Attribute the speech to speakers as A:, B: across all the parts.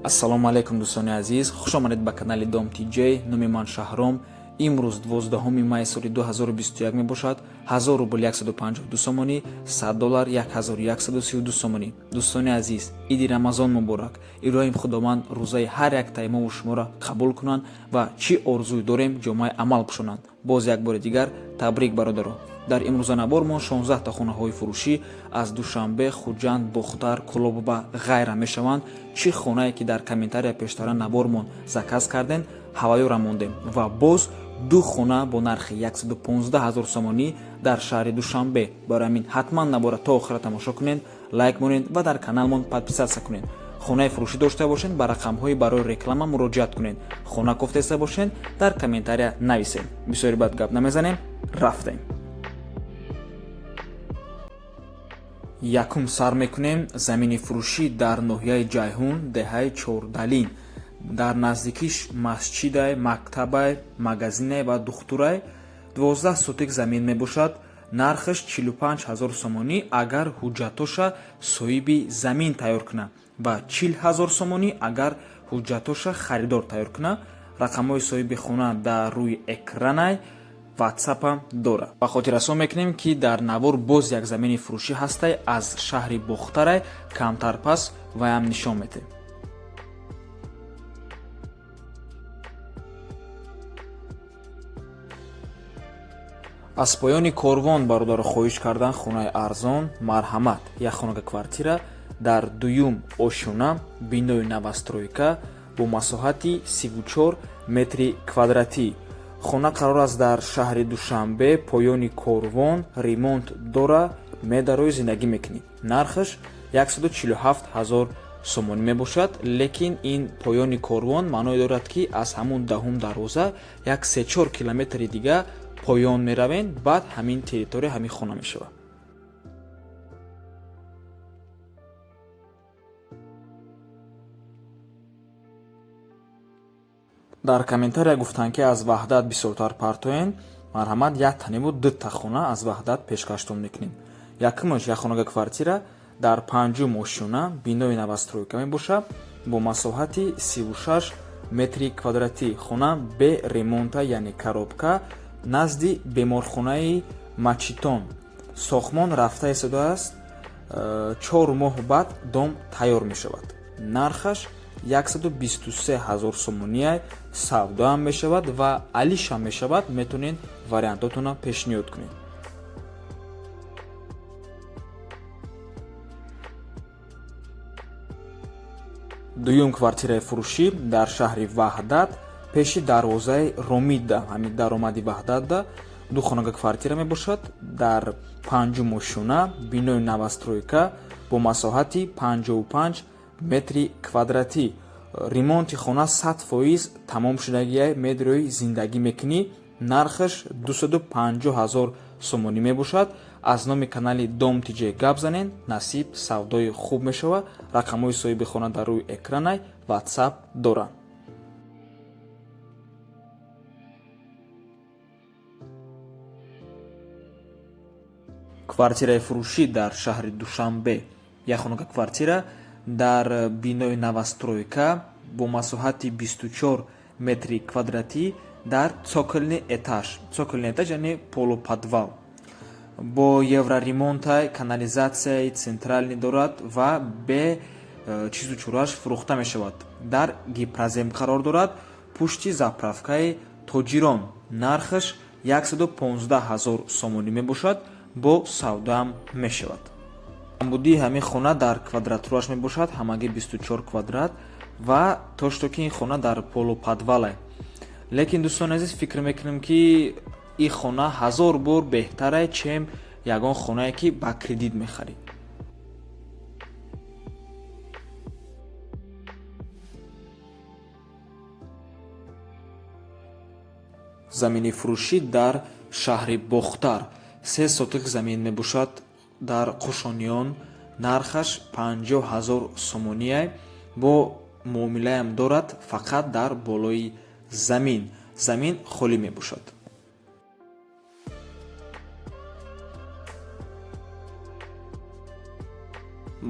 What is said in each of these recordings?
A: Ассалому алайкум, дӯстони азиз, хуш омадед ба канали Дом ТҷНоми ман Шаҳром. Имрӯз 12 май соли 2021 мебошад. 1000 рубл 152 сомонӣ, 100 доллар 1132 сомонӣ. Дӯстони азиз, иди Рамазон муборак! Илоҳим Худованд рӯзаи ҳар як таймову шуморо қабул кунанд ва чӣ орзуй дорем, ҷомаи амал пӯшонанд. Боз як бори дигар табрик, бародаро. Дар имрӯза набормон 16 та хонаҳои фурӯшӣ аз Душанбе, Хуҷанд, Бохтар, Кӯлоб ва ғайра мешаванд. Чӣ хонае ки дар комментария пештара набормон заказ кардем, ҳаваёра мондем ва боз ду хона бо нархи 115 ҳазор сомонӣ дар шаҳри Душанбе. Барои ҳамин ҳатман набора то охира тамошо кунед, лайк монед ва дар каналмон подписаться кунед. Хонаи фурӯшӣ дошта бошед, ба рақамҳои барои реклама муроҷиат кунед. Хона кофтеста бошед, дар комментария нависед. Бисёри бад гап намезанем, рафтем. Якум сар мекунем: замини фурӯшӣ дар ноҳияи Ҷайҳун, деҳаи Чордалин. Дар наздикиш масҷидай, мактабай, магазинай ва духтурай. 12 сотик замин мебошад. Нархаш 45 ҳазор сомонӣ, агар ҳуҷҷатоша соҳиби замин тайёр кунад, ва 40 ҳазор сомонӣ, агар ҳуҷҷатоша харидор тайёр кунад. Рақамҳои соҳиби хона дар рӯи экранай, ватсапам дорад. Ба хотиррасон мекунем, ки дар навор боз як замини фурӯшӣ ҳастай, аз шаҳри Бохтарай, камтар пас ваям нишон медиҳем. Аз поёни корвон бародаро хоҳиш кардан хонаи арзон. Марҳамат, як хонага квартира дар дуюм ошёна, бинои новостройка бо масоҳати 34 метри квадратӣ. Хона қарор аст дар шаҳри Душанбе, поёни корвон, ремонт дора, медарои зиндагӣ мекунӣ. Нархаш 147 ҳазор сомонӣ мебошад. Лекин ин поёни корвон маъное дорад, ки аз ҳамун даҳум дарвоза як 3-4 километри дига поён меравем, баъд ҳамин территория, ҳамин хона мешавад. Дар комментария гуфтанд, ки аз Ваҳдат бисёртар партоен. Марҳамат, як таневу дута хона аз Ваҳдат пешкаштон мекунем. Якумаш як хонага квартира дар панҷум ошёна, бинои новостройка мебошад бо масоҳати 36 метри квадратӣ. Хона бе ремонта, яъне коробка, назди беморхонаи Мачитон. Сохтмон рафта истодааст, 4 моҳ баъд дом тайёр мешавад. Нархаш 123 ҳазор сомония. Савдоам мешавад ва алишам мешавад, метавонед вариантотонро пешниҳод кунед. Дуюм квартираи фурӯшӣ дар шаҳри Ваҳдат, пеши дарвозаи Ромида, ҳамин даромади Ваҳдатда, ду хонага квартира мебошад дар панҷум ошёна, бинои новостройка бо масоҳати 55 метри квадратӣ. Ремонти хона 100% тамом шудагиай, медрои зиндагӣ мекунӣ. Нархаш 250 ҳазор сомонӣ мебошад. Аз номи канали Дом Тҷ гап занен, насиб савдои хуб мешавад. Рақамҳои соҳиби хона дар рӯи экранай, ватсап доранд. Квартираи фурӯшӣ дар шаҳри Душанбе, як хонага квартира дар бинои новостройка бо масоҳати 24 метри квадратӣ дар цокольный этаж. Цокольный этаж, яъне полуподвал, бо евроремонтай, канализатсияи центральный дорад ва бе чизу чураш фурӯхта мешавад. Дар Гипрозем қарор дорад, пушти заправкаи Тоҷирон. Нархаш 115 ҳазор сомонӣ мебошад, бо савдоам мешавад. Камбудии ҳамин хона дар квадратураш мебошад, ҳамагӣ 24 квадрат, ва то что ки ин хона дар полуподвале. Лекин, дӯстони азиз, фикр мекунем, ки ин хона ҳазор бор беҳтарае, чем ягон хонае ки ба кредит мехарӣ. Замини фурӯшӣ дар шаҳри Бохтар, 3 сотих замин мебошад дар Қушониён. Нархаш 50 ҳазор сомония, бо муомилаам дорад, фақат дар болои замин. Замин холӣ мебошад.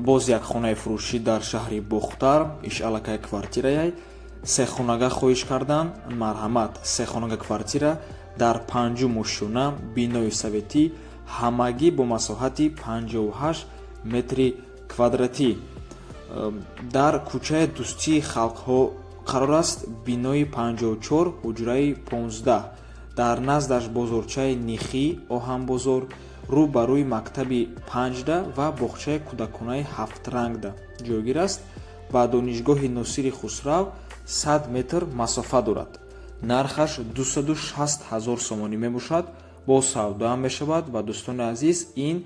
A: Боз як хонаи фурӯшӣ дар шаҳри Бохтар, иш аллакай квартираяй. Сехонага хоҳиш кардан, марҳамат, сехонага квартира дар панҷум ошёна, бинои советӣ, ҳамагӣ бо масоҳати 58 метри квадратӣ, дар кӯчаи Дӯстии халқҳо қарор аст, бинои 54, ҳуҷраи 15, дар наздаш бозорчаи Нихӣ, оҳанбозор, рӯ ба рӯи мактаби панҷда ва боғчаи кӯдаконаи ҳафтрангда ҷойгир аст. Ба донишгоҳи Носири Хусрав 100 метр масофа дорад. Нархаш 260 ҳазор сомонӣ мебошад, бо савдоам мешавад. Ва, дӯстони азиз, ин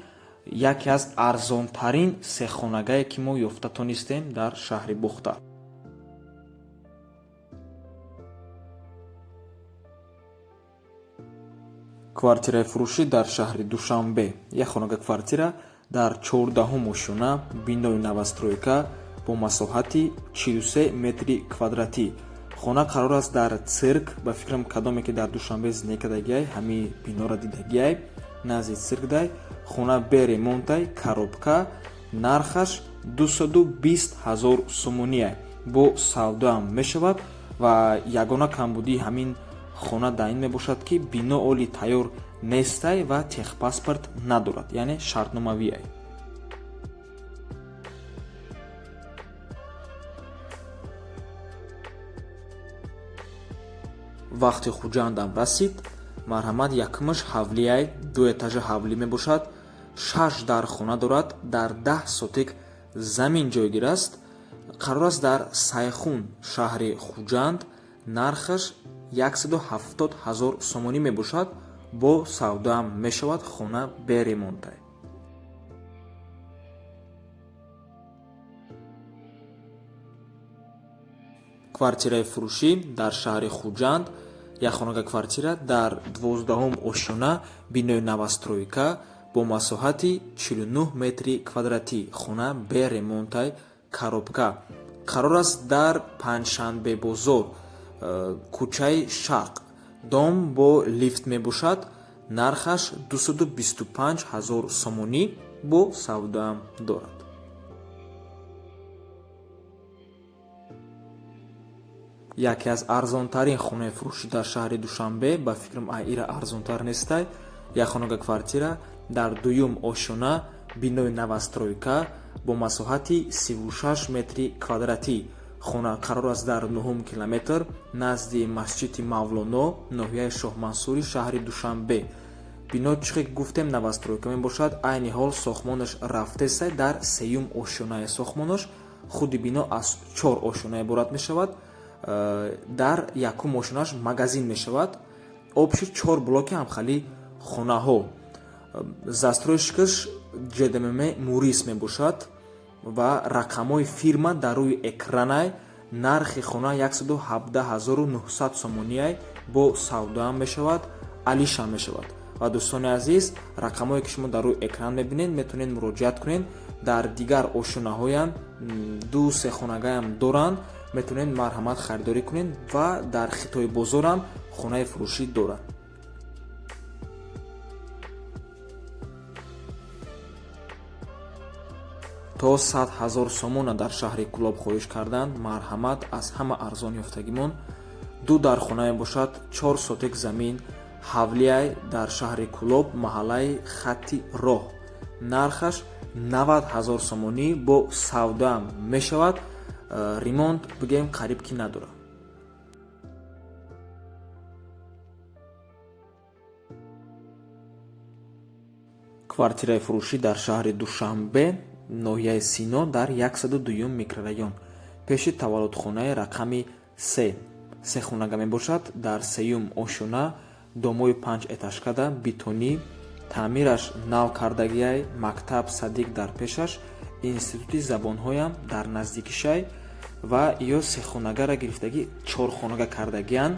A: яке аз арзонтарин сехонагае, ки мо ёфта тонистем дар шаҳри Бохтар. Квартираи фурӯшӣ дар шаҳри Душанбе, як хонага квартира дар 14-ум ошёна, бинои новостройка бо масоҳати 43 метри квадратӣ. Хона қарор аст дар Цирк. Ба фикрам, кадоме ки дар Душанбе зиндагӣ кардагиай, ҳамин бинора дидагиай, назди циркдай. Хона бе ремонтай, коробка, нархаш 220 ҳазор сомония, бо савдоам мешавад. Ва ягона камбудии ҳамин хона дар ин мебошад, ки бино оли тайёр нестай ва техпаспорт надорад, яъне шартномавиай. Вақти Хуҷандам расид, марҳамат. Якумаш ҳавлиай, ду этажа ҳавлӣ мебошад, шаш дар хона дорад, дар 10 сотик замин ҷойгир аст, қарор аст дар Сайхун, шаҳри Хуҷанд. Нархаш 170 ҳазор сомонӣ мебошад, бо савдоам мешавад. Хона бе ремонтай. Квартираи фурӯшӣ дар шаҳри Хуҷанд, як хонага квартира дар 12-ум ошёна, бинои новостройка бо масоҳати 49 метри квадратӣ. Хона бе ремонтай, коробка, қарор аст дар Панҷшанбебозор, кӯчаи Шарқ. Дом бо лифт мебошад. Нархаш 225 ҳазор сомонӣ, бо савдоам дорад. Яке аз арзонтарин хонаи фурӯшӣ дар шаҳри Душанбе, ба фикрам, айира арзонтар нестай. Як хонага квартира дар дуюм ошёна, бинои новостройка бо масоҳати 36 метри квадратӣ. Хона қарор аст дар нуҳум километр, назди масҷиди Мавлоно, ноҳияи Шоҳмансури шаҳри Душанбе. Бино, чӣ гуфтем, новостройка мебошад. Айни ҳол сохтмонаш рафтесай, дар сеюм ошёнаи сохтмонаш. Худи бино аз чор ошёна иборат мешавад. Дар якум ошёнаш магазин мешавад. Общий чор блоки ҳамхали хонаҳо. Застройщикаш ЖДММ Мурис мебошад ва рақамҳои фирма дар рӯи экранай. Нархи хона 117 900 сомониай, бо савдоам мешавад, алишам мешавад. Ва, дӯстони азиз, рақамҳое ки шумо дар рӯи экран мебинед, метавонед муроҷиат кунед. Дар дигар ошёнаҳоям ду се хонагаям доранд, метавонед, марҳамат, харидорӣ кунед. Ва дар Хитои бозорам хонаи фурӯшӣ дорад. То 100 ҳазор сомона дар шаҳри Кӯлоб хоҳиш карданд, марҳамат, аз ҳама арзон ёфтагимон. Ду дархона мебошад, 4 сотик замин, ҳавлиай дар шаҳри Кӯлоб, маҳаллаи Хатти роҳ. Нархаш 90 ҳазор сомонӣ, бо савдоам мешавад. Ремонт, бигӯем, қариб ки надорад. Квартираи фурӯшӣ дар шаҳри Душанбе, ноҳияи Сино, дар 102-юм микрорайон, пеши таваллудхонаи рақами се, сехонага мебошад. Дар сеюм ошёна, домои панҷ этажкада, бетонӣ, таъмираш нав кардагиай. Мактаб, садик дар пешаш, институти забонҳоям дар наздикишай. Ва ё сехонагара гирифтагӣ чорхонага кардагианд.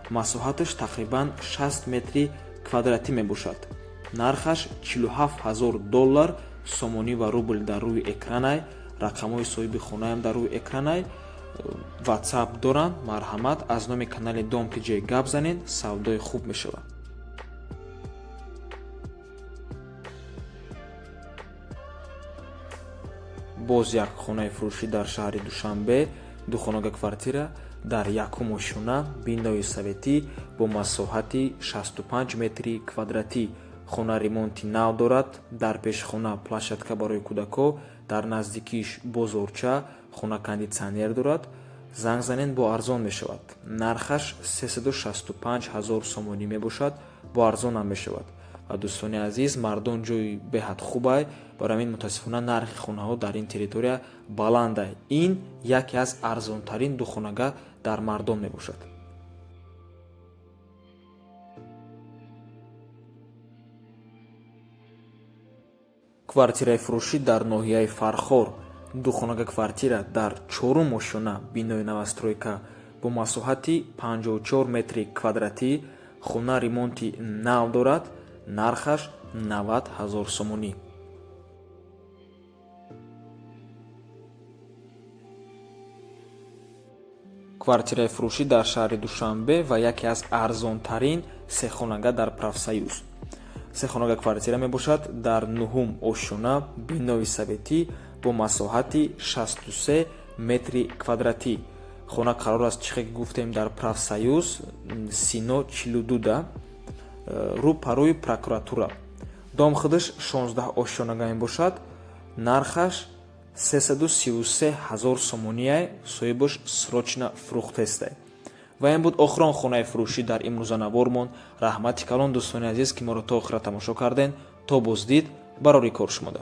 A: Масоҳаташ тақрибан 60 метри квадратӣ мебошад. Нархаш 47 ҳазор доллар. Сомонӣ ва рубл дар рӯи экранай, рақамҳои соҳиби хонаам дар рӯи экранай. Ватсап доранд, марҳамат, аз номи канали Дом ТЖ гап занед, савдои хуб мешавад. Боз як хонаи фурӯшӣ дар шаҳри Душанбе, духонага квартира дар якум ошёна, бинои советӣ бо масоҳати 65 метри квадратӣ. Хона ремонти нав дорад, дар пеши хона площадка барои кӯдако, дар наздикиш бозорча, хона кондитсионер дорад. Занг занед, бо арзон мешавад. Нархаш 365 ҳазор сомонӣ мебошад, бо арзонам мешавад. Ва, дӯстони азиз, Мардон ҷои беҳад хубай, барои ҳамин мутаассифона нархи хонаҳо дар ин территория баландай. Ин яке аз арзонтарин духонага дар Мардон мебошад. Квартираи фурӯшӣ дар ноҳияи Фархор, духонага квартира дар чорум ошёна, бинои новостройка бо масоҳати 54 метри квадратӣ. Хона ремонти нав дорад, нархаш 90 ҳазор сомонӣ. Квартираи фурӯшӣ дар шаҳри Душанбе ва яке аз арзонтарин сехонага дар Профсоюз. Сехонага квартира мебошад дар нуҳум ошёна, бинои советӣ бо масоҳати 63 метри квадратӣ. Хона қарор аст, чихе ки гуфтем, дар Профсоюз, Сино 42 да, рӯ парои прокуратура. Дом худаш 16 ошёнага мебошад, нархаш 333 ҳазор сомонияй, соҳибаш срочно фурӯхтестай. Ва ин буд охирон хонаи фурӯшӣ дар имрӯза навормон. Раҳмати калон, дӯстони азиз, ки моро то охира тамошо карден. То боздид, барори кор шумода.